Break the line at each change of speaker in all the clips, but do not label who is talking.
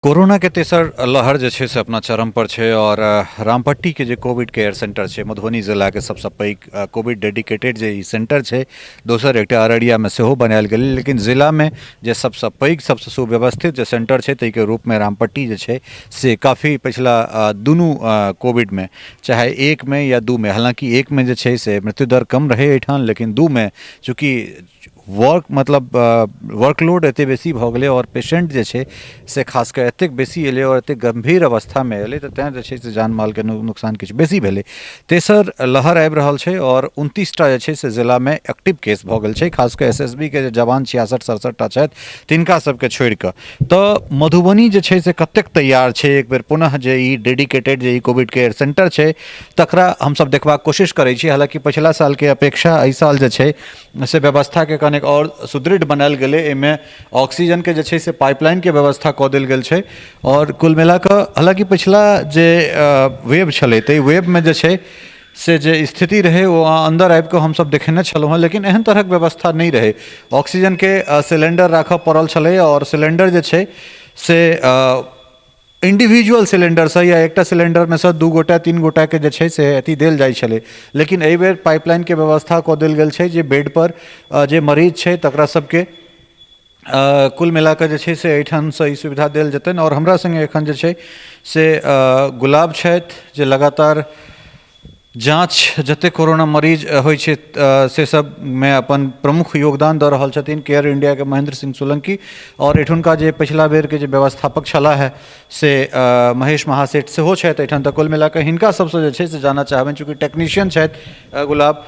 कोरोनाके तेसर लहर जे छै से अपना चरम पर छै आओर रामपट्टीके जे कोविड केयर सेंटर छै, मधुबनी जिलाके सबसँ पैघ कोविड डेडिकेटेड जे ई सेंटर छै, दोसर एकटा अररियामे सेहो बनायल गेलै, लेकिन जिलामे जे सबसँ पैघ, सबसँ सुव्यवस्थित जे सेंटर छै, ताहिके रूपमे रामपट्टी जे छै से काफी पछिला दुनू कोविडमे, चाहे एकमे या दूमे, हालाँकि एकमे जे छै से मृत्यु दर कम रहै एहिठाम, लेकिन दूमे चूँकि वर्क मतलब वर्कलोड एतेक बेसी भऽ गेलै आओर पेशेन्ट जे छै से खास कऽ एतेक बेसी एलै आओर एतेक गम्भीर अवस्थामे एलै, तऽ तैँ जे छै से जान मालके नुकसान किछु बेसी भेलै। तेसर लहर आबि रहल छै आओर 29टा जे छै से जिलामे एक्टिव केस भऽ गेल छै, खास कऽ एस एस बी के जे जवान 66 67टा छथि, तिनका सबके छोड़िकऽ। तऽ मधुबनी जे छै से कतेक तैयार छै? एक बेर पुनः जे ई डेडिकेटेड जे ई कोविड केयर सेन्टर छै, तकरा हमसब देखबाक कोशिश करै छी। हालाँकि पछिला सालके अपेक्षा एहि साल जे छै से व्यवस्थाके कनेक आओर सुदृढ़ बनायल गेलै। एहिमे ऑक्सीजनके जे छै से पाइपलाइनके व्यवस्था कऽ देल गेल छै आओर कुल मिला कऽ, हालाँकि पछिला जे वेव छलै, ताहि वेवमे जे छै से जे स्थिति रहै, ओ अन्दर आबि कऽ हमसभ देखेने छलहुँ हेँ, लेकिन एहन तरहक व्यवस्था नहि रहै। ऑक्सीजनके सिलेण्डर राखऽ पड़ल छलै आओर सिलेण्डर जे छै से इंडिविजुअल सिलेण्डरसँ या एकटा सिलेण्डरमे सँ दू गोटा, तीन गोटाके जे छै से अथी देल जाइ छलै, लेकिन एहिबेर पाइपलाइनके व्यवस्था कऽ देल गेल छै जे बेडपर जे मरीज छै, तकरा सबके कुल मिलाकऽ जे छै से एहिठामसँ ई सुविधा देल जेतनि। आओर हमरा सङ्गे एखन जे छै से गुलाब छथि, जे लगातार जाँच, जतेक कोरोना मरीज होइ छै, से सबमे अपन प्रमुख योगदान दऽ रहल छथिन। केयर इण्डियाके महेन्द्र सिंह सोलङ्की आओर एहिठुनका जे पछिला बेरके जे व्यवस्थापक छलाह हे, से महेश महासेठ सेहो छथि एहिठाम। तऽ कुल मिलाकऽ हिनका सबसँ जे छै से जानऽ चाहबनि, चूँकि टेक्नीशियन छथि गुलाब,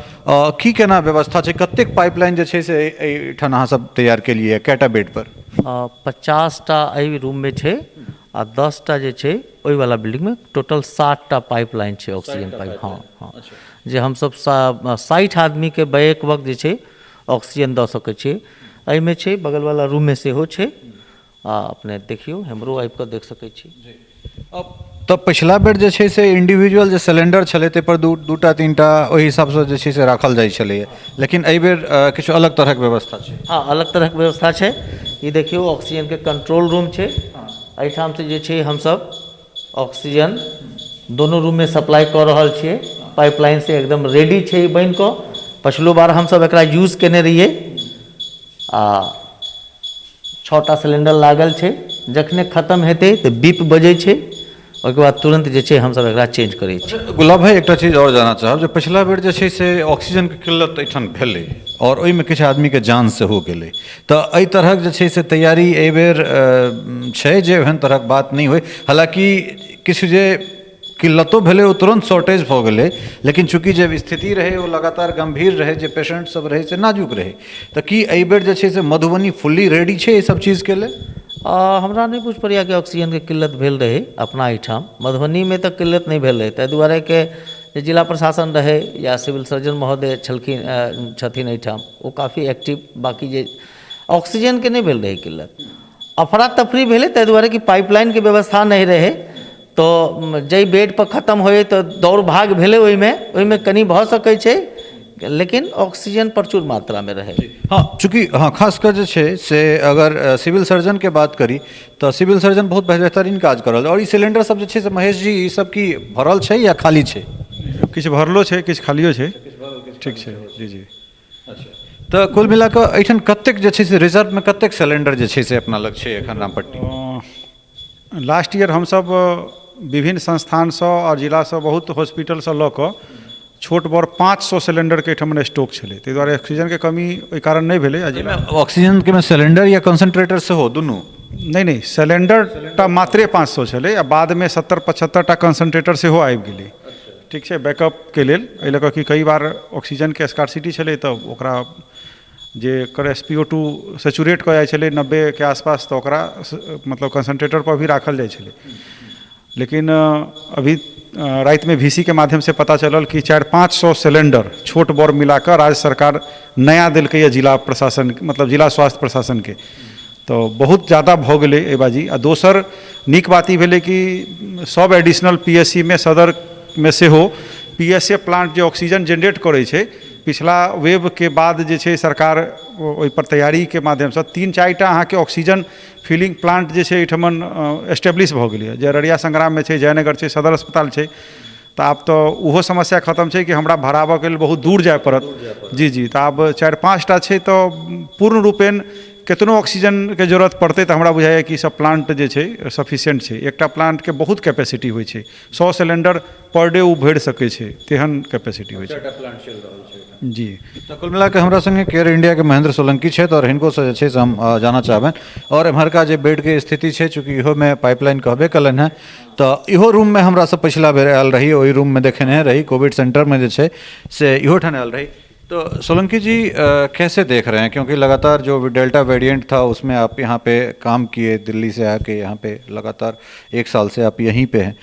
की केना व्यवस्था छै, कतेक पाइपलाइन जे छै से एहिठाम अहाँ सब तैयार केलियै, कएटा बेडपर?
50टा एहि रूममे छै आ 10टा जे छै ओहिवला बिल्डिंगमे। टोटल 60टा पाइप लाइन छै, ऑक्सीजन पाइप। हँ, जे हमसब 60 आदमीके बैक वक्त जे छै ऑक्सीजन दऽ सकै छियै। एहिमे छै, बगलवला रूममे सेहो छै आ अपने देखियौ, हमरो आबि कऽ देख सकै छी।
तऽ पछिला बेर जे छै से इंडिविजुअल जे सिलेंडर छलै, ताहिपर दू दूटा, तीनटा, ओहि हिसाबसँ जे छै से राखल जाइ छलैए, लेकिन एहिबेर किछु अलग तरहक व्यवस्था छै।
हँ, अलग तरहक व्यवस्था छै। ई देखियौ, ऑक्सीजनके कंट्रोल रूम छै। एहिठामसँ जे छै हमसभ ऑक्सीजन दोनो रूममे सप्लाई कऽ रहल छियै। पाइपलाइनसँ एकदम रेडी छै ई बनि कऽ। पछिलो बार हमसभ एकरा यूज केने रहियै आ 6टा सिलेंडर लागल छै। जखने खतम हेतै तऽ बीप बजै छै, ओहिके बाद तुरन्त जे छै हमसभ एकरा चेंज करै छी।
गुलाब भाई, एकटा चीज आओर जानऽ चाहब जे पछिला बेर जे छै से ऑक्सीजनके किल्लत एहिठाम भेलै आओर ओहिमे किछु आदमीके जान सेहो गेलै, तऽ एहि तरहक जे छै से तैयारी एहिबेर छै जे एहन तरहक बात नहि होइ? हालाँकि किछु जे किल्लतो भेलै, ओ तुरन्त शॉर्टेज भऽ गेलै, लेकिन चूँकि जे स्थिति रहै ओ लगातार गम्भीर रहै, जे पेशेंट सब रहै से नाजुक रहै, तऽ की एहिबेर जे छै से मधुबनी फुल्ली रेडी छै एहि सब चीजके लेल?
हमरा नहि बुझि पड़ैए कि ऑक्सीजनके किल्लत भेल रहै। अपना एहिठाम मधुबनीमे तऽ किल्लत नहि भेल रहै, ताहि दुआरे कि जे जिला प्रशासन रहै या सिविल सर्जन महोदय छलखिन, छथिन एहिठाम, ओ काफी एक्टिव। बाँकी जे ऑक्सीजनके नहि भेल रहै किल्लत। अफरा तफरी भेलै, ताहि दुआरे कि पाइपलाइनके व्यवस्था नहि रहै, तऽ जाहि बेडपर खतम होइ तऽ दौड़ भाग भेलै ओहिमे। ओहिमे कनि भऽ सकै छै, लेकिन ऑक्सीजन प्रचुर मात्रामे रहै।
हँ, चूँकि हँ, खास कऽ जे छै से अगर सिविल सर्जनके बात करी तऽ सिविल सर्जन बहुत बेहतरीन काज कऽ रहल। आओर ई सिलेंडर सब जे छै से, महेश जी, ई सब की भरल छै या खाली छै?
किछु भरलो छै, किछु खालियो छै। ठीक छै, जी।
अच्छा, तऽ कुल मिला कऽ एहिठाम कतेक जे छै से रिजर्वमे कतेक सिलेंडर जे छै से अपना लग छै एखन रामपट्टी?
लास्ट ईयर हमसभ विभिन्न संस्थानसँ आओर जिलासँ, बहुत हॉस्पिटलसँ लऽ कऽ छोट बड़ 500 सिलेण्डरके एहिठाम स्टॉक छलै। ताहि दुआरे ऑक्सीजनके कमी ओहि कारण नहि भेलै आ जिला
ऑक्सीजनके सिलेंडर या कंसंट्रेटर सेहो दुनू?
नहि, सिलेण्डर टा मात्रे 500 छलै आ बादमे 70 75टा कंसंट्रेटर सेहो आबि गेलै। ठीक छै, बैकअपके लेल, एहि लऽ कऽ कि कई बार ऑक्सीजनके स्कार्सिटी छलै, तऽ ओकरा जे एकर S P O two saturate कऽ जाइ छलै 90के आसपास, तऽ ओकरा मतलब कंसंट्रेटरपर भी राखल जाइ छलै। लेकिन अभी रातिमे वी सी के माध्यमसँ पता चलल कि 400-500 सिलेण्डर छोट बड़ मिला कऽ राज्य सरकार नया देलकैए जिला प्रशासन, मतलब जिला स्वास्थ्य प्रशासनके, तऽ बहुत ज्यादा भऽ गेलै एहि बाजी। आ दोसर नीक बात ई भेलै कि सब एडिशनल पी एस सी मे, सदरमे सेहो पी एस ए प्लांट जे ऑक्सीजन जेनरेट करै छै, पिछला वेवके बाद जे छै सरकार ओहिपर तैयारीके माध्यमसँ 3-4 टा अहाँके ऑक्सीजन फिलिंग प्लांट जे छै एहिठमन एस्टेब्लिश भऽ गेलैए, जे अररिया संग्राममे छै, जयनगर छै, सदर अस्पताल छै। तऽ आब तऽ ओहो समस्या खतम छै कि हमरा भराबऽके लेल बहुत दूर जाय पड़त। जी जी, तऽ आब 4-5 टा छै, तऽ पूर्ण रूपेण केतनो ऑक्सीजनके जरूरत पड़तै तऽ हमरा बुझाइए कि सब प्लांट जे छै सफिशियंट छै। एकटा प्लांटके बहुत कैपेसिटी होइ छै, 100 सिलेंडर पर डे ओ भरि सकै छै, तेहन कैपेसिटी होइ छै। जी।
तऽ कुल मिलाके हमरा सङ्गे केयर इंडियाके महेंद्र सोलंकी छथि आओर हिनको से जे छै से हम जानऽ चाहबनि। आओर एम्हरका जे बेडके स्थिति छै, चूँकि इहोमे पाइपलाइन कहबे कयलनि हेँ, तऽ इहो रूममे हमरा सब पछिला बेर आयल रही, ओहि रूममे देखेने रही। कोविड सेंटरमे जे छै से इहो ठाम आयल रही। तो सोलंकी जी, कैसे देख रहे हैं, क्योंकि लगातार जो डेल्टा वेरिएंट था उसमें आप यहाँ पे काम किए, दिल्ली से आके यहाँ पे लगातार एक साल से आप यहीं पे हैं,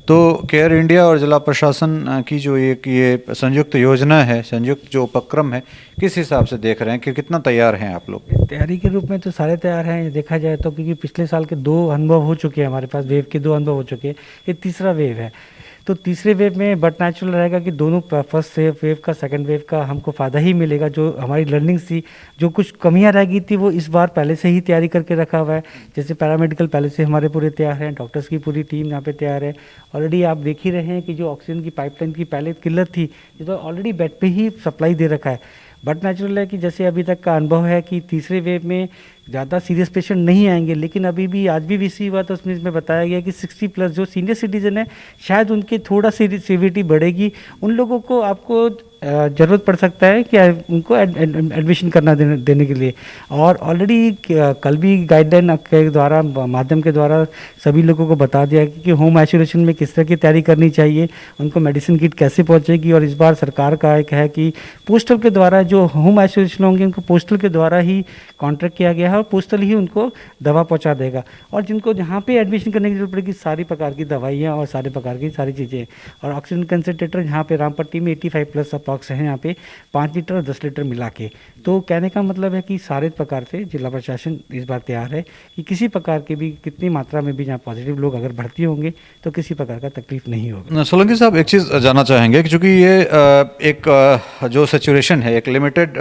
तो केयर इंडिया और जिला प्रशासन की जो एक ये संयुक्त योजना है, संयुक्त जो उपक्रम है, किस हिसाब से देख रहे हैं कि कितना तैयार हैं आप लोग?
तैयारी के रूप में तो सारे तैयार हैं देखा जाए तो, क्योंकि पिछले साल के 2 अनुभव हो चुके हैं हमारे पास, वेव के 2 अनुभव हो चुके हैं, ये तीसरा वेव है। तो तीसरे वेव में बट नेचुरल रहेगा कि दोनों फर्स्ट वेव का, सेकंड वेव का हमको फ़ायदा ही मिलेगा। जो हमारी लर्निंग्स थी, जो कुछ कमियां रह गई थी, वो इस बार पहले से ही तैयारी करके रखा हुआ है। जैसे पैरामेडिकल पहले से हमारे पूरे तैयार हैं, डॉक्टर्स की पूरी टीम यहाँ पे तैयार है। ऑलरेडी आप देख ही रहे हैं कि जो ऑक्सीजन की पाइपलाइन की पहले किल्लत थी, ये तो ऑलरेडी बेड पे ही सप्लाई दे रखा है। बट नेचुरल है कि जैसे अभी तक का अनुभव है कि तीसरे वेव में ज़्यादा सीरियस पेशेंट नहीं आएंगे, लेकिन अभी भी आज भी वीसी हुआ तो उसमें इसमें बताया गया कि 60+ जो सीनियर सिटीजन है, शायद उनकी थोड़ा सीविटी बढ़ेगी, उन लोगों को आपको ज़रूरत पड़ सकता है कि उनको एडमिशन करना देने के लिए। और ऑलरेडी कल भी गाइडलाइन के द्वारा, माध्यम के द्वारा सभी लोगों को बता दिया कि होम आइसोलेशन में किस तरह की तैयारी करनी चाहिए, उनको मेडिसिन किट कैसे पहुंचेगी। और इस बार सरकार का एक है कि पोस्टल के द्वारा जो होम आइसोलेशन होंगे उनको पोस्टल के द्वारा ही कॉन्ट्रैक्ट किया गया है और पोस्टल ही उनको दवा पहुँचा देगा। और जिनको जहाँ पे एडमिशन करने की जरूरत पड़ेगी, सारी प्रकार की दवाइयाँ और सारे प्रकार की सारी चीज़ें। और ऑक्सीजन कंसनट्रेटर यहाँ पे रामपट्टी में 85+ अप्रॉक्स हैं, यहाँ पे 5 लीटर और 10 लीटर मिला के। तो कहने का मतलब है कि सारे प्रकार से जिला प्रशासन इस बार तैयार है कि किसी प्रकार के भी कितनी मात्रा में भी जहाँ पॉजिटिव लोग अगर भर्ती होंगे तो किसी प्रकार का तकलीफ नहीं होगी।
सोलंकी साहब, एक चीज़ जानना चाहेंगे कि चूँकि ये एक जो सेचुरेशन है एक लिमिटेड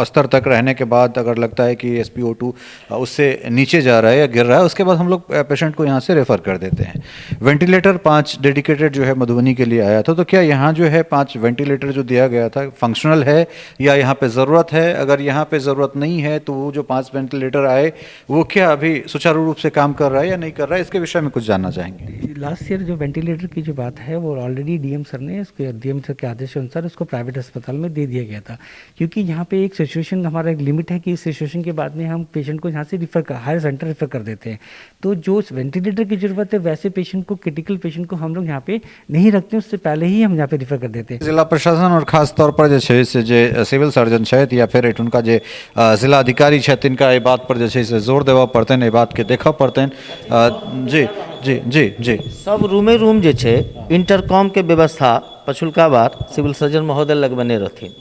स्तर तक रहने के बाद अगर लगता है कि SpO2 उससे नीचे जा रहा है या गिर रहा है, उसके बाद हम लोग पेशेंट को यहाँ से रेफ़र कर देते हैं। वेंटिलेटर 5 डेडिकेटेड जो है मधुबनी के लिए आया था, तो क्या यहाँ जो है 5 वेंटिलेटर जो दिया गया था फंक्शनल है या यहाँ पे ज़रूरत है? अगर यहाँ पे ज़रूरत नहीं है तो वो जो 5 वेंटिलेटर आए वो क्या अभी सुचारू रूप से काम कर रहा है या नहीं कर रहा है, इसके विषय में कुछ जानना चाहेंगे।
लास्ट ईयर जो वेंटिलेटर की जो बात है वो ऑलरेडी डीएम सर ने उसके डीएम सर के आदेश के अनुसार उसको प्राइवेट अस्पताल में दे दिया गया था, क्योंकि यहाँ पे एक सिचुएशन हमारा एक लिमिट है कि इस सिचुएशन के बाद में हम पेशेंट को यहाँ से रिफ़र कर हायर सेंटर रेफर कर देते हैं। तो जो वेंटिलेटर की ज़रूरत है वैसे पेशेंट को, क्रिटिकल पेशेंट को हम लोग यहाँ पे नहीं रखते, उससे पहले ही हम यहाँ पे रिफ़र कर देते हैं।
जिला प्रशासन और खास तौर पर जे छै से जे सिविल सर्जन छथि या फेर एहिठुनका जे जिलाधिकारी छथि, तिनका एहि बात पर जे छै से जोर देबऽ पड़तनि, एहि बातके देखऽ पड़तनि। जी जी जी जी।
सब रूमे रूम जे छै इंटरकॉमके व्यवस्था पछुलका बार सिविल सर्जन महोदय लगबेने रहथिन।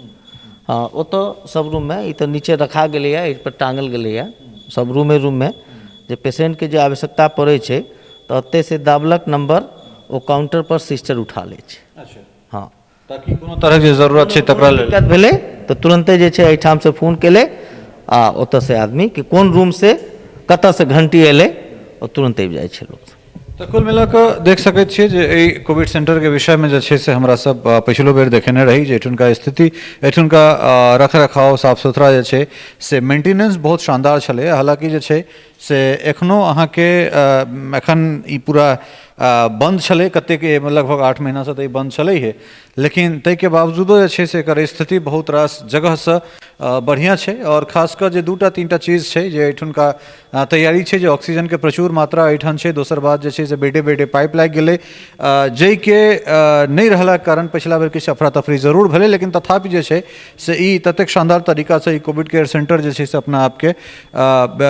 हँ, ओतऽ सब रूममे ई तऽ नीचे रखा गेलैए, एहि पर टाँगल गेलैए। सब रूमे रूममे जे पेशेंटके जे आवश्यकता पड़ै छै तऽ ओतहि से दाबलक नंबर, ओ काउंटर पर सिस्टर उठा लै छै।
अच्छा।
हँ।
ताकि कोनो तरहके जे जरूरत छै तकरा लेल
दिक्कत भेलै तऽ तुरन्ते जे छै एहिठामसँ फोन केलै आ ओतऽसँ आदमी कि कोन रूमसँ कतऽसँ घंटी एलै, ओ तुरन्त आबि जाइ छै लोक।
तऽ कुल मिला कऽ देख सकैत छियै जे एहि कोविड सेंटरके विषयमे जे छै से हमरा सब पछिलो बेर देखेने रही जे एहिठुनका स्थिति, एहिठुनका रख रखाव, साफ सुथरा जे छै से मेंटेनेंस बहुत शानदार छलै। हालाँकि जे छै से एखनो अहाँके एखन ई पूरा बन्द छलै, कतेक लगभग 8 महीनासँ तऽ ई बन्द छलै हे, लेकिन ताहिके बावजूदो जे छै से एकर स्थिति बहुत रास जगहसँ बढ़िआँ छै। आओर खास कऽ जे 2-3 टा चीज छै जे एहिठुनका तैयारी छै, जे ऑक्सीजनके प्रचुर मात्रा एहिठाम छै। दोसर बात जे छै से बेडे बेडे पाइप लागि गेलै, जाहिके नहि रहलाके कारण पछिला बेर किछु अफरा तफरी जरूर भेलै, लेकिन तथापि जे छै से ई ततेक शानदार तरीकासँ ई कोविड केयर सेंटर जे छै से अपना आपके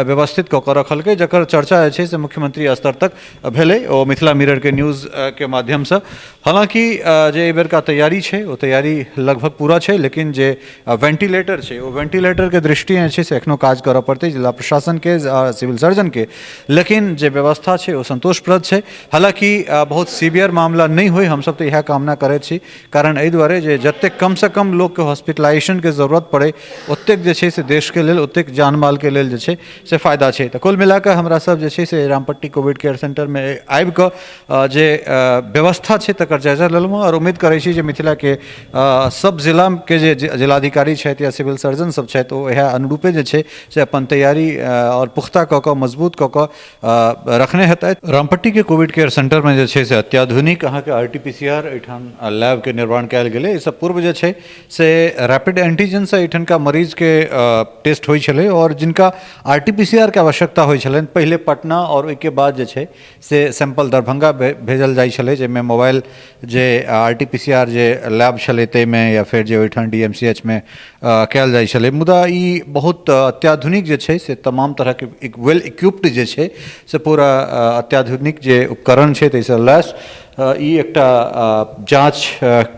व्यवस्थित कऽ कऽ रखलकै, जकर चर्चा जे छै से मुख्यमंत्री स्तर तक भेलै, ओ मिथिला मिररके न्यूजके माध्यमसँ। हालाँकि जे एहि बेरका तैयारी छै ओ तैयारी लगभग पूरा छै, लेकिन जे वेंटिलेटर छै ओ वेंटिलेटरके दृष्टिए जे छै से एखनो काज करऽ पड़तै जिला प्रशासनके, सिविल सर्जनके, लेकिन जे व्यवस्था छै ओ सन्तोषप्रद छै। हालाँकि बहुत सीवियर मामला नहि होइ, हमसब तऽ इएह कामना करैत छी, कारण एहि दुआरे जे जतेक कमसँ कम लोकके हॉस्पिटलाइजेशनके जरूरत पड़ै ओतेक जे छै से देशके लेल, ओतेक जान मालके लेल जे छै से फायदा छै। तऽ कुल मिलाकऽ हमरा सब जे छै से रामपट्टी कोविड केयर सेन्टरमे आबिकऽ जे व्यवस्था छै तकर जायजा लेलहुँ आओर उम्मीद करै छी जे मिथिलाके सब जिलाके जे जिलाधिकारी छथि या सिविल सर्जन सब छथि ओ इएह अनुरूपे जे छै से अपन तैयारी आओर पुख्ता कऽ कऽ मजबूत कऽ कऽ रखने हेतथि। रामपट्टीके कोविड केयर सेन्टरमे जे छै से अत्याधुनिक अहाँके R T P C R एहिठाम लैबके निर्माण कयल गेलै। एहिसँ पूर्व जे छै से रैपिड एंटीजनसँ एहिठामका मरीजके टेस्ट होइ छलै आओर जिनका R T P C R के आवश्यकता होइ छलनि पहिले पटना आओर ओहिके बाद जे छै से सैंपल दरभंगा भेजल जाइ छलै, जाहिमे मोबाइल जे R T P C R जे लैब छलै ताहिमे या फेर जे ओहिठाम डी एम सी एच मे कयल जाइ छलै। मुदा ई बहुत अत्याधुनिक जे छै से तमाम तरहके एक वेल इक्विप्ड जे छै से पूरा अत्याधुनिक जे उपकरण छै ताहिसँ लैस ई एकटा जाँच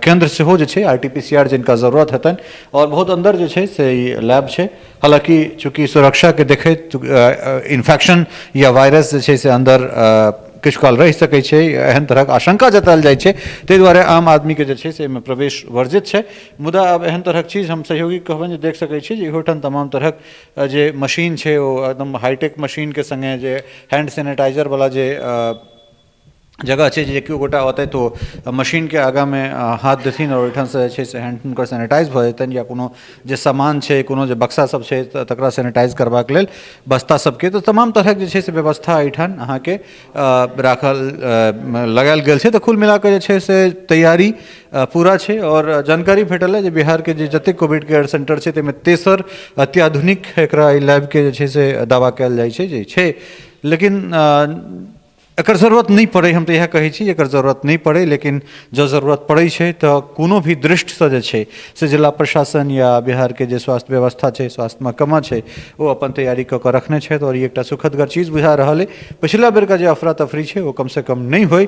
केन्द्र सेहो जे छै R T P C R जिनका जरूरत हेतनि आओर बहुत अन्दर जे छै से ई लैब छै। हालाँकि चूँकि सुरक्षाके देखैत इन्फेक्शन या वायरस जे छै से अन्दर किछु काल रहि सकै छै, एहन तरहक आशंका जतायल जाइ छै, ताहि दुआरे आम आदमीके जे छै से एहिमे प्रवेश वर्जित छै। मुदा आब एहन तरहक चीज हम सहयोगी कहबनि जे देख सकै छी जे इहोठाम तमाम तरहक जे मशीन छै ओ एकदम हाईटेक मशीनके सङ्गे जे हैंड सैनिटाइजरवला जे जगह छै जे केओ गोटा औतै तऽ ओ मशीनके आगाँमे हाथ देथिन आओर ओहिठामसँ जे छै से हैंड हुनकर सैनिटाइज भऽ जेतनि, या कोनो जे सामान छै, कोनो जे बक्सा सब छै तकरा सैनिटाइज करबाक लेल बस्ता सबके, तऽ तमाम तरहक जे छै से व्यवस्था एहिठाम अहाँके राखल लगायल गेल छै। तऽ कुल मिलाकऽ जे छै से तैयारी पूरा छै आओर जानकारी भेटल है जे बिहारके जे जतेक कोविड केयर सेन्टर छै ताहिमे तेसर अत्याधुनिक एकरा एहि लैबके जे छै से दावा कयल जाइ छै जे छै, लेकिन एकर जरूरत नहि पड़ै, हम तऽ इएह कहै छी एकर जरूरत नहि पड़ै, लेकिन जँ जरूरत पड़ै छै तऽ कोनो भी दृष्टिसँ जे छै से जिला प्रशासन या बिहारके जे स्वास्थ्य व्यवस्था छै, स्वास्थ्य महकमा छै, ओ अपन तैयारी कऽ कऽ रखने छथि आओर ई एकटा सुखदगर चीज बुझा रहल अइ। पछिला बेरका जे अफरा तफरी छै ओ कमसँ कम नहि होइ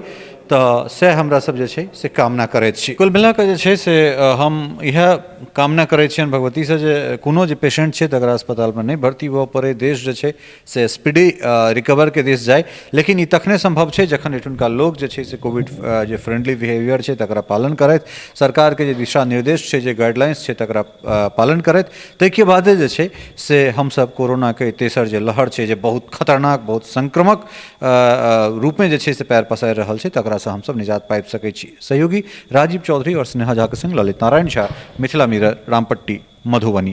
तऽ सएह हमरा सब जे छै से कामना करैत छी। कुल मिलाकऽ जे छै से हम इएह कामना करै छियनि भगवतीसँ जे कोनो जे पेशेंट छै तकरा अस्पतालमे नहि भर्ती हुअ पड़ै, देश जे छै से स्पीडी रिकवरके दिस जाय, लेकिन ई तखने सम्भव छै जखन एहिठुनका लोक जे छै से कोविड जे फ्रेंडली बिहेवियर छै तकरा पालन करथि, सरकारके जे दिशा निर्देश छै, जे गाइडलाइंस छै तकरा पालन करथि, ताहिके बादे जे छै से हमसभ कोरोनाके तेसर जे लहर छै जे बहुत खतरनाक, बहुत संक्रमक रूपमे जे छै से पैर पसारि रहल छै तकरासँ हमसभ निजात पाबि सकै छी। सहयोगी राजीव चौधरी आओर स्नेहा झाके सङ्ग ललित नारायण झा, मिथिला मिरर, रामपट्टी, मधुबनी।